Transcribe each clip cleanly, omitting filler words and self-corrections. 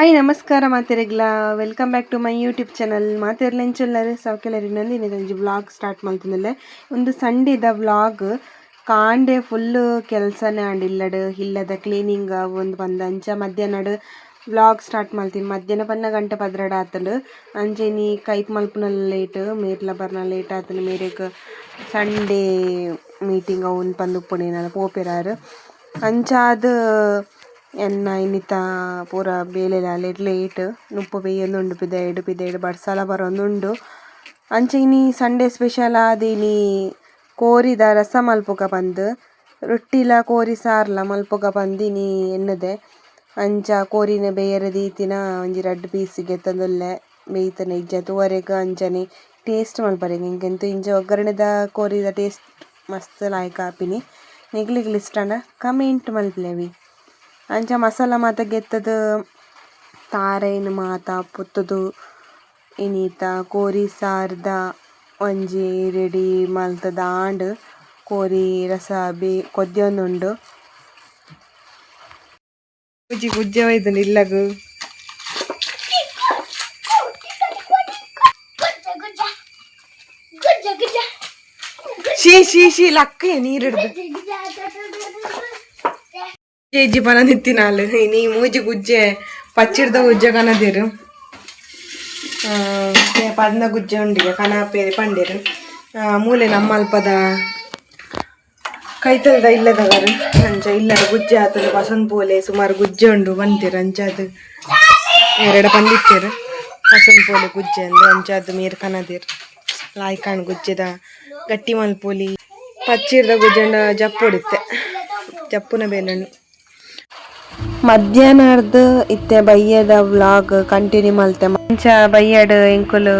Hi ನಮಸ್ಕಾರ ಮಾತೆರೆಗ್ಲ, welcome back to my YouTube channel. ಮಾತೆರ್ಲೆಂಚೊಲ್ಲರು ಸೌಕೆಲರಿ Nandini. ಒಂಜಿ vlog start ಮಲ್ತೊಂದುಲ್ಲೆ. ಒಂದು ಸಂಡೇದ ವ್ಲಾಗ್. ಕಾಂಡೆ ಫುಲ್ ಕೆಲಸನೇ ಆಂಡ್. ಇಲ್ಲಡ್ ಇಲ್ಲದ ಕ್ಲೀನಿಂಗ್ ಒಂದು ಪಂದ್ ಅಂಚ ಮಧ್ಯಾಹ್ನಡ್ ವ್ಲಾಗ್ ಸ್ಟಾರ್ಟ್ ಮಲ್ತೀನಿ. ಮಧ್ಯಾಹ್ನ ಪನ್ನ ಗಂಟೆ 12 ಆತುಂಡು. ಅಂಚ ಇನಿ ಕೈಪ್ ಮಲ್ಪುನ ಲೇಟ್, ಮೇರ್ಲ ಬರ್ನ ಲೇಟ್ ಆತುಂಡು. ಮೇರೆಗ್ ಸಂಡೇ ಮೀಟಿಂಗ್ ಅವು ಪಂದ್ ಉಪ್ಪುಂಡು ಪೋಪೆರಾರು. ಅಂಚಾದ್ ಎನ್ನ ಇನ್ನಿತ ಪೂರ ಬೇಲೆಲ ಲೇಟ್ ಲೇಟ್ ನುಪ್ಪು ಬೇಯೊಂದುಂಡು. ಪಿದಯ್ಡ್ ಪಿದಯ್ಡ್ ಬರ್ಸಲ ಬರೊಂದುಂಡು. ಅಂಚ ಇನಿ ಸಂಡೇ ಸ್ಪೆಷಲ್ ಆದ್ ಇನಿ ಕೋರಿದ ರಸ ಮಲ್ಪುಗ ಪಂದ್, ರೊಟ್ಟಿಲ ಕೋರಿ ಸಾರ್ಲ ಮಲ್ಪುಗ ಪಂದ್ ಇನಿ ಎನ್ನುದೆ. ಅಂಚ ಕೋರಿನ ಬೇಯರೆ ದೀತಿನ ಒಂಜಿ ರಡ್ಡ್ ಪೀಸ್ ಗೆತ್ತೊಂದುಲ್ಲೆ. ಬೇಯ್ತನ ಇಜ್ಜ ತೂವರೆಗ್, ಅಂಚನೆ ಟೇಸ್ಟ್ ಮಲ್ಪರೆಗ್. ಎಂಕ್ ಇಂಚ ಒಗ್ಗರಣೆದ ಕೋರಿದ ಟೇಸ್ಟ್ ಮಸ್ತ್ ಲಾಯ್ಕ್ ಆಪಿನಿ. ನಿಕ್ಲೆಗ್ಲ ಇಷ್ಟ ಆಂಡ ಕಮೆಂಟ್ ಮಲ್ಪುಲೆವಿ. ಅಂಚ ಮಸಾಲ ಮಾತ ಗೆತ್ತದು, ತಾರೈನ್ ಮಾತ ಪೊತ್ತುದು, ಇನಿತ ಕೋರಿ ಸಾರ್ದ ಒಂಜಿ ರೆಡಿ ಮಲ್ತದ ಆಂಡ್. ಕೋರಿ ರಸ B ಕೊದ್ಯೊಂದುಂಡು. Gubbi ಗುಜ್ಜೆ ಒಯ್ದುಂಡು ಇಲ್ಲಗು. She she she, ಲಕ್ಕ ನೀರಿಡ್ದು ಕೆಜಿ ಪನ ನಿತ್ತಿನಾಲ್. ಇನಿ ಮೂಜಿ ಗುಜ್ಜೆ ಪಚ್ಚಿರ್ದ ಗುಜ್ಜೆ ಕನದಿರು. ಪದ್ನ ಗುಜ್ಜೆ ಉಂಡಿಗೆ ಕನಪೇರಿ ಪಂಡೇರು. ಮೂಲೆ ನಮ್ಮ ಅಲ್ಪದ ಕೈತಲ್ದ ಇಲ್ಲದವರು. ಅಂಚ ಇಲ್ಲದ ಗುಜ್ಜೆ ಆತದ ಪಸಂದ್ ಪೋಲೆ, ಸುಮಾರು ಗುಜ್ಜೆ ಉಂಡು ಬಂತೀರು. ಅಂಚ ಅದು ಎರಡು ಪಂದಿತ್ತೇರು ಪಸಂದ್ ಪೋಲೆ ಗುಜ್ಜೆ ಅಂದು. ಅಂಚ ಅದು ಮೇರ್ ಕನದಿರು. ಲಾಯ್ಕಾಣ್ ಗುಜ್ಜೆದ ಗಟ್ಟಿ ಮಲ್ಪೋಲಿ. ಪಚ್ಚಿರ್ದ ಗುಜ್ಜೆಂಡ ಜಪ್ಪೊಡಿತ್ತೆ, ಜಪ್ಪುನ ಬೇಲಣ್ಣು. ಮಧ್ಯಾಹ್ನರ್ದ್ ಇತ್ತೆ ಬಯ್ಯದ ವ್ಲಾಗ್ ಕಂಟಿನ್ಯೂ ಮಲ್ತೆ. ಅಂಚ ಬಯ್ಯಡ್ ಎಂಕುಲು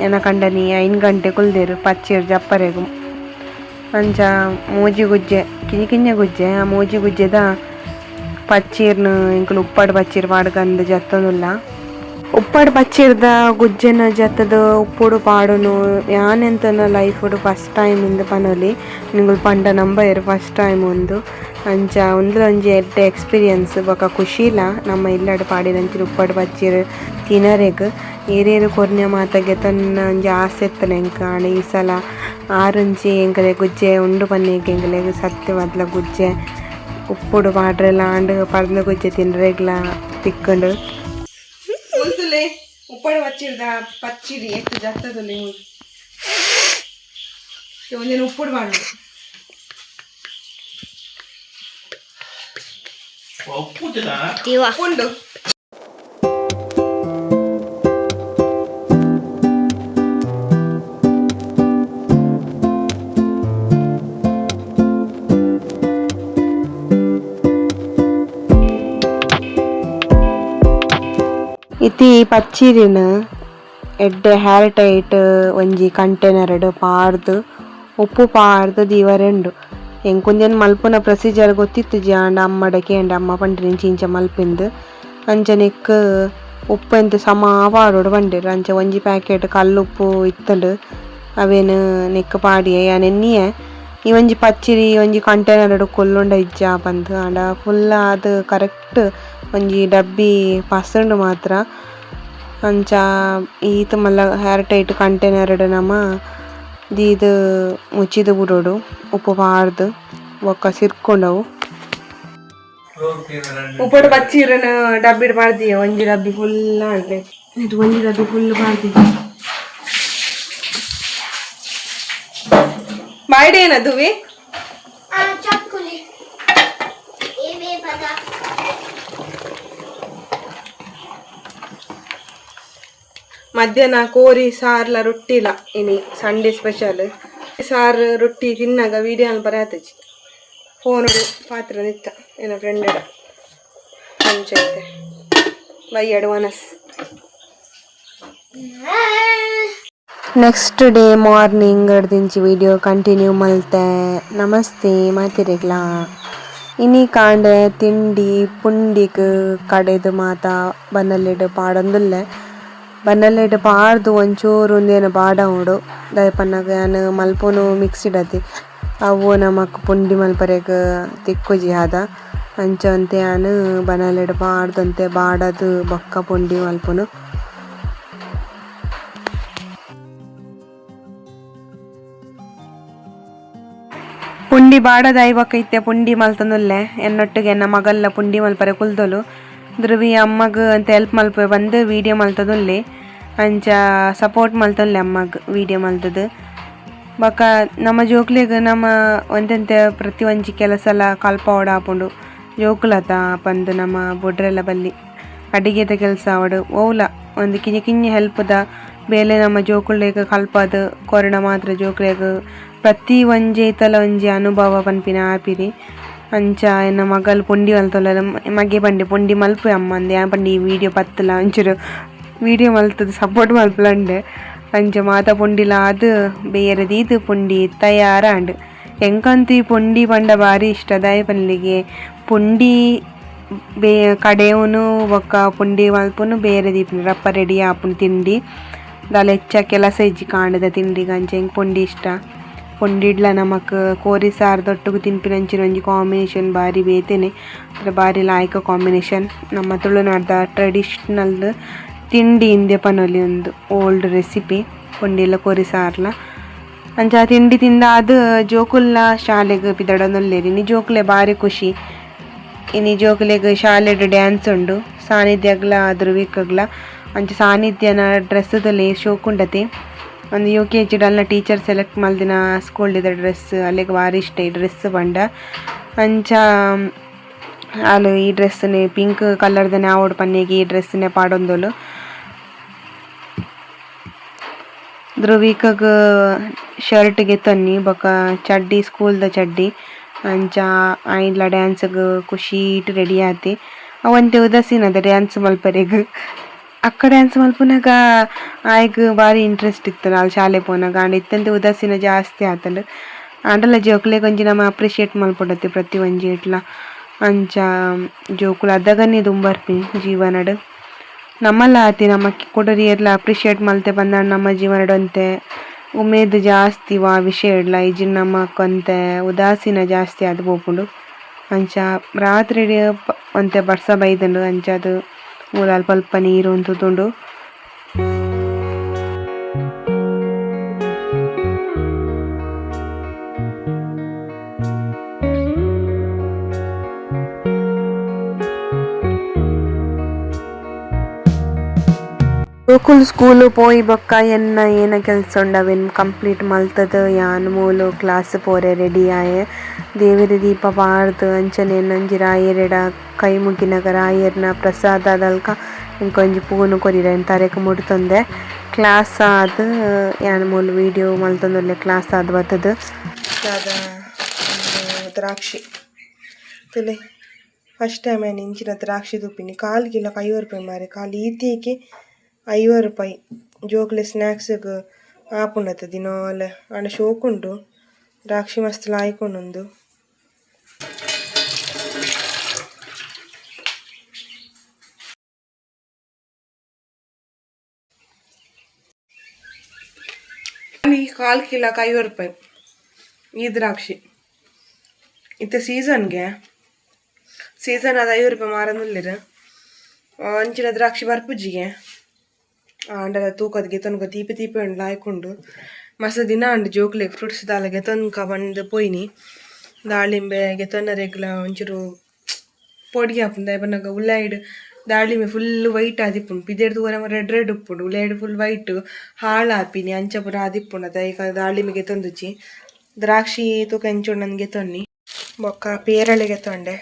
ಎನ ಕಂಡನಿ 5 ಗಂಟೆ ಕುಲ್ದೇರು ಪಚ್ಚಿರ್ ಜಪ್ಪರೆಗು. ಅಂಚ ಮೂಜಿ ಗುಜ್ಜೆ, ಕಿಂಜಿ ಕಿಂಜ ಗುಜ್ಜೆ. ಆ ಮೂಜಿ ಗುಜ್ಜೆದ ಪಚ್ಚೀರ್ನ ಎಂಕುಲು ಉಪ್ಪಾಡು ಪಚ್ಚೀರ್ ಪಾಡ್ಗಂದು ಜತ್ತೊಂದುಲ್ಲ. ಉಪ್ಪಾಡು ಪಚ್ಚೀರ್ದ ಗುಜ್ಜೆನ ಜತ್ತದ ಉಪ್ಪುಡು ಪಾಡುನು ಯಾನ್ ಎಂತನ ಲೈಫುಡು ಫಸ್ಟ್ ಟೈಮ್ ಇಂದು ಪನೊಲಿ. ನಿಂಗುಲು ಪಂಡ ನಂಬೈರ್, ಫಸ್ಟ್ ಟೈಮ್ ಉಂದು. ಅಂಚ ಉಂದುಲ ಒಂಜಿ ಎಡ್ಡೆ ಎಕ್ಸ್ಪೀರಿಯನ್ಸ್ ಬೊಕ ಖುಷಿಲ ನಮ್ಮ ಇಲ್ಲಡ್ ಪಾಡಿನಂಚಿನ ಉಪ್ಪಾಡು ಪಚ್ಚೀರ್ ತಿನರೆಗ್. ಏರೇರು ಕೊರ್ನ್ಯ ಮಾತ ಗೆತೊನ್ನ ಒಂಜಿ ಆಸೆ ಇತ್ತುಂಡು ಎಂಕ್. ಆಂಡ ಈ ಸಲ ಆರುಂಚಿ ಎಂಕಲೆ ಗುಜ್ಜೆ ಉಂಡು ಪನ್ನೇಕ್ ಎಂಕಲೆಗ್ ಸತ್ಯವಾದ್ಲ ಗುಜ್ಜೆ ಉಪ್ಪುಡು ಪಾಡ್ರೆಲ ಆಂಡ್, ಪರ್ಂದ್ ಗುಜ್ಜೆ ತಿನ್ರೆಗ್ಲ ತಿಕ್ಕುಂಡು. ಮುಲ್ತುಲೆ ಉಪ್ಪಾಡು ಪಚ್ಚಿರ್ದ ಪಚ್ಚಿರಿ ಎತ್ತು ಜತ್ತದುಲೆ. ಒಂದಿನ ಉಪ್ಪುಡು ಪಾಡು. ಉಂಡು. ಇತಿ ಪಚ್ಚಿರಿನ್ ಎಡ್ಡೆ ಹೇರ್ ಟೈಟ್ ಒಂಜಿ ಕಂಟೈನರ್ಡ್ ಪಾಡ್ದ್ ಉಪ್ಪು ಪಾಡ್ದ್ ದೀವರೆ ಉಂಡು. ಎಂಕೊಂಜೆನ್ ಮಲ್ಪುನ ಪ್ರೊಸೀಜರ್ ಗೊತ್ತಿತ್ತುಜಿ. ಆಂಡ ಅಮ್ಮಡ ಕೇಂಡ, ಅಮ್ಮ ಪಂಡ್ರೆ ಇಂಚ ಇಂಚ ಮಲ್ಪಿಂದು, ಅಂಚ ನೆಕ್ಕ್ ಉಪ್ಪು ಎಂತ ಸಮ ಪಾಡೊಡು ಪಂಡೆರ್. ಅಂಚ ಒಂಜಿ ಪ್ಯಾಕೆಟ್ ಕಲ್ಲುಪ್ಪು ಇತ್ತುಂಡು, ಅವೇನ್ ನೆಕ್ಕ್ ಪಾಡಿಯೆ. ಯಾನ್ ಎನ್ನಿಯೆ ಈ ಒಂಜಿ ಪಚ್ಚಿರಿ ಒಂಜಿ ಕಂಟೈನರ್ಡ್ ಕುಲ್ಲುಂಡ ಇಜ್ಜಾ ಪಂದ್. ಆಂಡ ಫುಲ್ ಆದ್ ಕರೆಕ್ಟ್ ಒಂಜಿ ಡಬ್ಬಿ ಪಸುಂಡು ಮಾತ್ರ. ಅಂಚ ಈತ್ ಮಲ್ಲ ಹೇರ್ ಟೈಟ್ ಕಂಟೈನರ್ಡ್ ನಮ ದೀದ್ ಮುಚ್ಚಿದ್ ಬುಡೊಡು ಉಪ್ಪು ಪಾಡ್ದ್, ಬೊಕ್ಕ ಸಿರ್ಕೊಂಡವು. ಉಪ್ಪುಡು ಪಚ್ಚಿರನ್ ಡಬ್ಬಿಡ್ ಪಾಡ್ದಿಯ. ಒಂಜಿ ಡಬ್ಬಿ ಫುಲ್ ಆಂಡ್. ಇದು ಒಂಜಿ ಡಬ್ಬಿ ಫುಲ್ ಪಾಡ್ದಿ. ಬಾಯ್ಡೇನ ದುವಿ. ಚಕ್ಕುಲಿ ಏವೇ ಪದ. ಮಧ್ಯಾಹ್ನ ಕೋರಿ ಸಾರ್ಲ ರೊಟ್ಟಿಲ ಇನಿ ಸಂಡೇ ಸ್ಪೆಷಲ್. ಸಾರು ರೊಟ್ಟಿ ತಿನ್ನಾಗ ವೀಡಿಯೋ ಬರಾತಜಿ. ಫೋನ್ ಪಾತ್ರ ನಿತ್ತ ಏನ ಫ್ರೆಂಡ್ ಅಂಚೈತೆ ಬಯ್ಯಡು ವನಸ್. Next day morning ದಿಂಚಿ video continue ಮಲ್ತೆ. ನಮಸ್ತೆ ಮಾತೆರೆಗ್ಲಾ. ಇನಿ ಕಾಂಡೆ ತಿಂಡಿ ಪುಂಡಿಗ್ ಕಡೆದು ಮಾತ ಬನಲೆಡ್ ಪಾಡೊಂದುಲ್ಲೆ. ಬನಲೆಡ್ ಪಾಡ್ದು ಒಂಚೂರು ಉಂದೇನು ಪಾಡವೊಡು. ದಾಯೆ ಪನ್ನಗ ಯಾನ್ ಮಲ್ಪುನು ಮಿಕ್ಸಿಡ್ ಅತಿ, ಅವು ನಮಕ್ ಪುಂಡಿ ಮಲ್ಪರೆಗ್ ತಿಕ್ಕುಜಿ ಆದ. ಅಂಚ ಒಂತೆ ಯಾನ್ ಬನಲೆಡ್ ಪಾಡ್ದ್ ಬಾಡದ್ ಬೊಕ್ಕ ಪುಂಡಿ ಮಲ್ಪುನು. ಪುಂಡಿ ಬಾಡದಾಯಿ ಬೊಕ್ಕ ಇತ್ತೆ ಪುಂಡಿ ಮಲ್ತೊಂದುಲ್ಲೆ ಎನ್ನೊಟ್ಟಿಗೆ ಎನ್ನ ಮಗಲ್ಲ ಪುಂಡಿ ಮಲ್ಪರೆ ಕುಲ್ದೊಲು. ಧ್ರುವಿ ಅಮ್ಮಗ್ ಅಂತ ಹೆಲ್ಪ್ ಮಲ್ಪೆ ಬಂದು ವೀಡಿಯೋ ಮಲ್ತೊಂದುಲ್ಲೆ ಅಂಚ ಸಪೋರ್ಟ್ ಮಲ್ತೊನ್ಲೆ ಅಮ್ಮಗ್ ವೀಡಿಯೋ ಮಲ್ತದು. ಬೊಕ್ಕ ನಮ್ಮ ಜೋಕ್ಲೆಗ್ ನಮ್ಮ ಒಂತೆಂತೆ ಪ್ರತಿ ಒಂಜಿ ಕೆಲಸಲ ಕಲ್ಪಾವೊಡು ಆಪುಂಡು ಜೋಕುಲತ ಪಂದ್ ನಮ್ಮ ಬೊಡ್ರೆಲ್ಲ ಬಲ್ಲಿ ಅಡಿಗೆದ ಕೆಲಸ ಆವಡ್ ಓವ್ಲ ಒಂದು ಕಿഞ്ഞ ಕಿഞ്ഞ ಹೆಲ್ಪ್ದ ಬೇಲೆ ನಮ್ಮ ಜೋಕುಲೆಗ್ ಕಲ್ಪಾದ್ ಕೊರಣ ಮಾತ್ರ ಜೋಕುಲೆಗ್ ಪ್ರತಿ ಒಂಜಿ ಐತಲ ಒಂಜಿ ಅನುಭವ ಪನ್ಪಿನ ಆಪಿನಿ. ಅಂಚ ಎನ್ನ ಮಗಲ್ ಪುಂಡಿ ಮಲ್ತೊಂದುಲ್ಲೆರ್ ಮಗೆ ಪಂಡೆ ಪುಂಡಿ ಮಲ್ಪುವೆ ಅಮ್ಮ ಅಂದ್ ಯಾನ್ ಪಂಡೆ ಈ ವೀಡಿಯೋ ಪತ್ತುಲ ಒಂಚೂರು ವೀಡಿಯೋ ಮಲ್ತುದು ಸಪೋರ್ಟ್ ಮಲ್ಪುಲಂಡೆ. ಅಂಚ ಮಾತ ಪುಂಡಿಲ ಆದ್ ಬೇರೆ ದೀದ್ ಪುಂಡಿ ತಯಾರಾಂಡ್. ಎಂಕಂತೂ ಈ ಪುಂಡಿ ಪಂಡ ಬಾರಿ ಇಷ್ಟ ದಾಯೆ ಪನ್ಲಿಗೆ ಪುಂಡಿ ಕಡೆಯುನು ಬೊಕ್ಕ ಪುಂಡಿ ಮಲ್ಪುನು ಬೇರೆ ದೀಪುನು ರಪ್ಪ ರೆಡಿ ಆಪುಂಡು ತಿಂಡಿ ದಾಲ ಹೆಚ್ಚ ಕೆಲಸ ಇಜ್ಜಿ ಕಾಂಡೆದ ತಿಂಡಿಗ್ ಅಂಚ ಎಂಕ್ ಪುಂಡಿ ಇಷ್ಟ. ಪುಂಡಿಡ್ಲ ನಮಕ್ ಕೋರಿ ಸಾರ್ದೊಟ್ಟುಗು ತಿನ್ಪಿನಂಚಿನ ಒಂಜಿ ಕಾಂಬಿನೇಷನ್ ಬಾರಿ ಬೇತೆನೆ ಬಾರಿ ಲಾಯ್ಕ ಕಾಂಬಿನೇಷನ್. ನಮ್ಮ ತುಳುನಾಡ್ದ ಟ್ರೆಡಿಷನಲ್ ತಿಂಡಿ ಇಂದೆ ಪನೊಲಿ ಉಂದು ಓಲ್ಡ್ ರೆಸಿಪಿ ಪುಂಡಿಲ ಕೋರಿ ಸಾರ್ಲ. ಅಂಚ ತಿಂಡಿ ತಿಂದಾದ್ ಜೋಕುಲ್ನ ಶಾಲೆಗ್ ಪಿದಡೊಂದುಲ್ಲೆರ್ ಇನಿ ಜೋಕುಲೆ ಬಾರಿ ಖುಷಿ. ಇನಿ ಜೋಕುಲೆಗ್ ಶಾಲೆಡ್ ಡ್ಯಾನ್ಸ್ ಉಂಡು ಸಾನಿಧ್ಯಗ್ಲ ಧ್ರುವಿಕಗ್ಲ. ಅಂಚ ಸಾನಿಧ್ಯನ ಡ್ರೆಸ್ ದ ಶೋಕುಂಡತೆ ಒಂದು U K G ಡಲ್ನ teacher select ಮಲ್ದಿನ ಸ್ಕೂಲ್ದ ಡ್ರೆಸ್ ಅಲ್ಲೆಗ್ ಬಾರಿ ಇಷ್ಟ ಈ ಡ್ರೆಸ್ ಪಂಡ. ಅಂಚ ಆಲ್ ಈ ಡ್ರೆಸ್ನೆ ಪಿಂಕ್ ಕಲರ್ದ ಆವೊಡು ಪನ್ನೆಗೆ ಈ ಡ್ರೆಸ್ನೆ ಪಾಡೊಂದೊಲು. ಧ್ರುವಿಕಗ್ ಶರ್ಟ್ ಗೆತೊನ್ನಿ ಬೊಕ ಚಡ್ಡಿ ಸ್ಕೂಲ್ದ ಚಡ್ಡಿ ಅಂಚ ಐನ್ಲ ಡ್ಯಾನ್ಸ್ಗ್ ಖುಷಿಟ್ ರೆಡಿ ಆತೆ. ಅವಂತೆ ಉದಾಸೀನದ ಡ್ಯಾನ್ಸ್ ಮಲ್ಪರೆಗ್ ಅಕ್ಕ ಡ್ಯಾನ್ಸ್ ಮಲ್ಪುನಗ ಆಯ್ಗ್ ಬಾರಿ ಇಂಟ್ರೆಸ್ಟ್ ಇತ್ತು ಆಲ್ ಶಾಲೆ ಪೋನಗ ಆಂಡ ಇತ್ತಂತೆ ಉದಾಸೀನ ಜಾಸ್ತಿ ಆತುಂಡು. ಆಂಡಲ ಜೋಕುಲೆಗ್ ಒಂಜಿ ನಮ ಅಪ್ರಿಷಿಯೇಟ್ ಮಲ್ಪೊಡತ್ತೆ ಪ್ರತಿ ಒಂಜಿ ಇಟ್ಲ. ಅಂಚ ಜೋಕುಲು ಅದಗನೆ ದುಂಬರ್ಪಿನಿ ಜೀವನಡ್. ನಮಲ ಆತೆ ನಮ ಕುಡೊರಿಯರ್ಲ ಅಪ್ರಿಷಿಯೇಟ್ ಮಲ್ತೆ ಪಂದಾಂಡ ನಮ್ಮ ಜೀವನಡ್ ಒಂತೆ ಉಮೇದ್ ಜಾಸ್ತಿ ವಾ ವಿಷಯ ಇಡ್ಲ ಇಜ್ಜಿಂಡ ನಮಕ್ ಒಂತೆ ಉದಾಸೀನ ಜಾಸ್ತಿ ಆದ್ ಪೋಪುಂಡು. ಅಂಚ ರಾತ್ರೆಡ್ ಒಂತೆ ಬರ್ಸ ಬೈದುಂಡು ಅಂಚಾದ್ ಮೂಲು ಅಲ್ಪ ಅಲ್ಪ ನೀರು ಉಂತುದುಂಡು. ಜೋಕುಲು ಸ್ಕೂಲ್ ಪೋಯಿ ಬೊಕ್ಕ ಎನ್ನ ಏನ ಕೆಲಸ ಉಂಡು ಅವೆನ್ ಕಂಪ್ಲೀಟ್ ಮಲ್ತುದು ಯಾನ್ ಮೂಲು ಕ್ಲಾಸ್ ಪೋರೆ ರೆಡಿ ಆಯೆ. ದೇವೆರ್ ದೀಪ ಪಾಡ್ದ್ ಅಂಚನೆ ಎನ್ನೊಂಜಿ ರಾಯೆರೆಡ ಕೈ ಮುಗಿನಗ ರಾಯೆರ್ನ ಪ್ರಸಾದದಲ್ಕ ಎಂಕೊಂಜಿ ಪೂನು ಕೊರಿಯೆರ್ ಐನ್ ತರೆಕ್ ಮುಡ್ತೊಂದೆ. ಕ್ಲಾಸ್ ಆದ್ ಯಾನ್ ಮೂಲು ವೀಡಿಯೋ ಮಲ್ತೊಂದುಲ್ಲೆ ಕ್ಲಾಸ್ ಆದ್ ಬತ್ತುದು. ದ್ರಾಕ್ಷಿ ತೂಲೆ ಫಸ್ಟ್ ಟೈಮ್ ಯಾನ್ ಇಂಚಿನ ದ್ರಾಕ್ಷಿ ತೂಪಿನಿ. ಕಾಲ್ ಕಿಲೋಕ್ 50 ರೂಪಾಯಿ ಮಾರೆ ಕಾಲ್ ಈತೇಕೆ 50 ರೂಪಾಯಿ. ಜೋಕುಲೆ ಸ್ನಾಕ್ಸ್ಗ್ ಆಪುಂಡತೆ ದಿನಾಲ ಆಂಡ ಶೋಕುಂಡು ದ್ರಾಕ್ಷಿ ಮಸ್ತ್ ಲಾಯ್ಕ್ ಉಂಡು. ಕಾಲ್ ಕಿಲೋಕ್ 50 ರೂಪಾಯಿ ಈ ದ್ರಾಕ್ಷಿ. ಇತ್ತೆ ಸೀಸನ್ಗೆ ಸೀಸನ್ ಆದ್ 50 ರೂಪಾಯಿ ಮಾರೊಂದುಲ್ಲೆರ್. ಅಂಚಿನ ದ್ರಾಕ್ಷಿ ಬರ್ಪುಜ್ಜಿಗೆ ಆಂಡಲ ತೂಕದ ಗೆತೊನ್ಕ ತೀಪೆ ತೀಪೆ ಉಂಡು ಲಾಯ್ಕ್ ಉಂಡು. ಮಸ್ತ್ ದಿನ ಆಂಡ್ ಜೋಕುಲೆಗ್ ಫ್ರೂಟ್ಸ್ ದಾಲ ಗೆತೊನ್ಕ ಪಂದ್ ಪೋಯಿನಿ. ದಾಳಿಂಬೆ ಗೆತೊನರೆಗ್ಲ ಒಂಚೂರು ಪೋಡಿಗೆ ಆಪುಂಡು ದಾಯೆ ಪನ್ನಗ ಉಲಯಿಡ್ ದಾಳಿಂಬೆ ಫುಲ್ ವೈಟ್ ಆದಿಪ್ಪುಂಡು ಪಿದಯಿಡ್ ತೂವರೆ ರೆಡ್ ರೆಡ್ ಉಪ್ಪುಂಡು ಉಲಯಿಡ್ ಫುಲ್ ವೈಟ್ ಹಾಳಾಪಿನಿ ಅಂಚ ಪೂರ ಆದಿಪ್ಪುಂಡು ಅತ ಐಕ್ ದಾಳಿಂಬೆ ಗೆತೊಂದುಜಿ. ದ್ರಾಕ್ಷಿ ತೂಕ ಎಂಚ ಉಂಡು ಗೆತೊನ್ನಿ. ಬೊಕ್ಕ ಪೇರಳೆ ಗೆತೊಂಡೆ.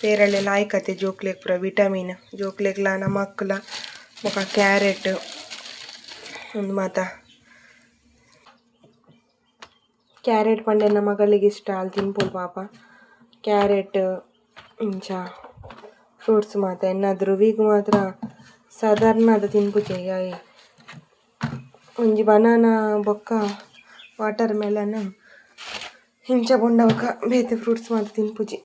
ಪೇರಳೆ ಲಾಯ್ಕ್ ಅತೆ ಜೋಕ್ಲೆಗ್ ಪೂರ ವಿಟಮಿನ್ ಜೋಕ್ಲೆಗ್ಲ ನಮಕ್ಲ. ಬೊಕ್ಕ ಕ್ಯಾರೆಟ್ ಉಂದು ಮಾತ. ಕ್ಯಾರೆಟ್ ಪಂಡ ಎನ್ನ ಮಗಳಿಗೆ ಇಷ್ಟ ಆಲ್ ತಿನ್ಪೊಲು ಪಾಪ. ಕ್ಯಾರೆಟ್ ಇಂಚ ಫ್ರೂಟ್ಸ್ ಮಾತ ಎನ್ನ ಧ್ರುವಿಗ್ ಮಾತ್ರ ಸಾಧಾರಣ ಆದ್ ತಿನ್ಪುಜೆ ಆಯೆ. ಒಂಜಿ ಬನಾನ ಬೊಕ್ಕ ವಾಟರ್ ಮೆಲನ್ ಇಂಚ ಪಂಡ ಬೊಕ್ಕ ಬೇತೆ ಫ್ರೂಟ್ಸ್ ಮಾತ ತಿನ್ಪುಜಿ.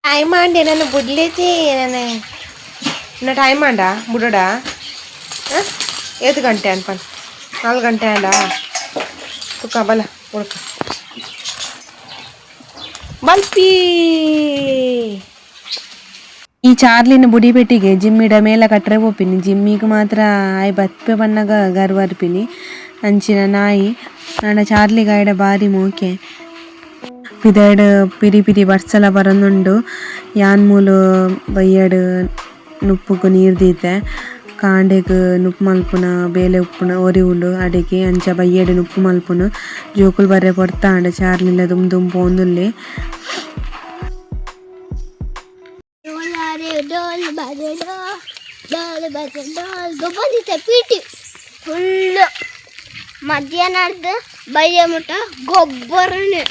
ಟೈಮ್ ಆಂಡ್ ಎನನ್ ಬುಡ್ಲೆಜಿ ಎನನ್ ಇನ್ನ ಟೈಮ್ ಆಂಡ ಬುಡೊಡ ಏತ್ ಗಂಟೆ ಆಂಡ್ ಪನ್. 4 ಗಂಟೆ ಅಲ್ಲ. ತುಕ್ಕ ಬಲ ಉಳ್ಕ ಬಲ್ಪಿ. ಈ ಚಾರ್ಲಿನ ಬುಡಿಪೆಟ್ಟಿಗೆ ಜಿಮ್ಮಿಡ ಮೇಲ ಕಟ್ರೆ ಪೋಪಿನಿ. ಜಿಮ್ಮಿಗೆ ಮಾತ್ರ ಆಯ್ ಬತ್ಪೆ ಬನ್ನಗ ಗರ್ವರ್ಪಿನಿ. ಅಂಚಿನ ನಾಯಿ ಆಂಡ ಚಾರ್ಲಿ ಗಾಯಡ ಬಾರಿ ಮೋಕೆ. ಪಿದಯ್ಡ್ ಪಿರಿ ಪಿರಿ ಬರ್ಸಲ ಬರೊಂದುಂಡು. ಯಾನ್ ಮೂಲು ಬಯ್ಯಡ್ ನುಪ್ಪುಗು ನೀರು ದೀತೆ. ಕಾಂಡೆಗ್ ನುಪ್ಪು ಮಲ್ಪುನ ಬೇಲೆ ಉಪ್ಪುನ ಒರಿ ಉಂಡು ಅಡೆಗೆ. ಅಂಚ ಬಯ್ಯಡ್ ನುಪ್ಪು ಮಲ್ಪುನು. ಜೋಕುಲು ಬರ್ರೆ ಪೊರ್ತಾಂಡ್. ಚಾರ್ಲಿಲ ದುಂಬು ದುಂಬು ಪೋವೊಂದುಲ್ಲೆ. ಡೋಲಾರೆ ಡೋಲ್ ಬಾಜೆ ಡೋಲ್, ಡೋಲ್ ಬಾಜೆ ಡೋಲ್. ಗೊಬ್ಬದಿತ್ತೆ ಪಿಟಿ ಫುಲ್ಲು ಮಧ್ಯಾಹ್ನದ ಬಯ್ಯ ಮುಟ್ಟ ಗೊಬ್ಬರನೇ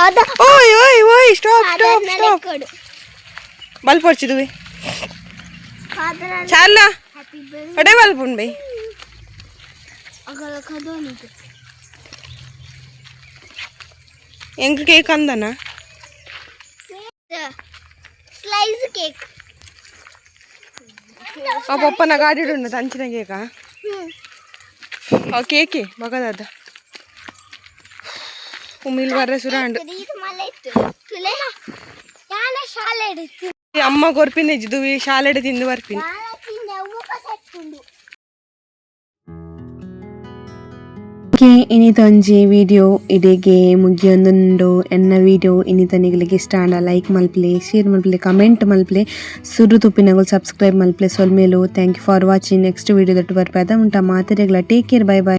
ಅದ. ಓಯ್ ಓಯ್ ಓಯ್, stop stop stop. ಕೊಡು. ಬಲ್ಪೊಡ್ಚಿದುವೆ ಚಾರ್ಲ. ಹ್ಯಾಪಿ. ಅಡೆ ಬಲ್ಪುಂಡು ಬೈ. ಅಗಲ ಕದೋನಿದೆ. ಎಂಕ್ ಕೇಕ್ ಅಂದನ? Slice cake. ಆ ಪಪ್ಪನ ಗಾಡಿ ಉಂಡು ಅಂಚಿನ ಕೇಕಾ? ಆ ಕೇಕೆ ಮಗದಾದ ಉಮಿಲ್ ಬರ್ರೆ ಸುರಾಂಡ್. ಇದು ಮಲೆ ಇತ್ತು ತುಲೆ ಯಾನ ಶಾಲೆ ಇತ್ತು. ಅಮ್ಮ ಕೊರ್ಪಿನ ದುವಿ ಶಾಲೆಡೆ ತಿಂದು ಬರ್ಪಿನಿ. ಯಾನ ತಿಂದ ಉಪಸಟ್ಟುಂಡು. Okay, ಇನಿತೊಂಜಿ video ಇಡೆಗೆ ಮುಗಿಯೊಂದುಂಡು. ಎನ್ನ ವಿಡಿಯೋ ಇನಿತ ನಿಗಲಿಗೆ ಇಷ್ಟ ಆಂಡ ಲೈಕ್ ಮಲ್ಪಲೆ, ಶೇರ್ ಮಲ್ಪಲೆ, ಕಮೆಂಟ್ ಮಲ್ಪಲೆ. ಸುರು ತುಪ್ಪಿನಗಳು subscribe ಮಲ್ಪಲೆ. ಸೊಲ್ಮೇಲು. Thank you for watching. Next video ದೊಡ್ಡ ಬರ್ಪದ ಉಂಟ. ಮಾತೆರೆಗ್ಲ take care, bye bye.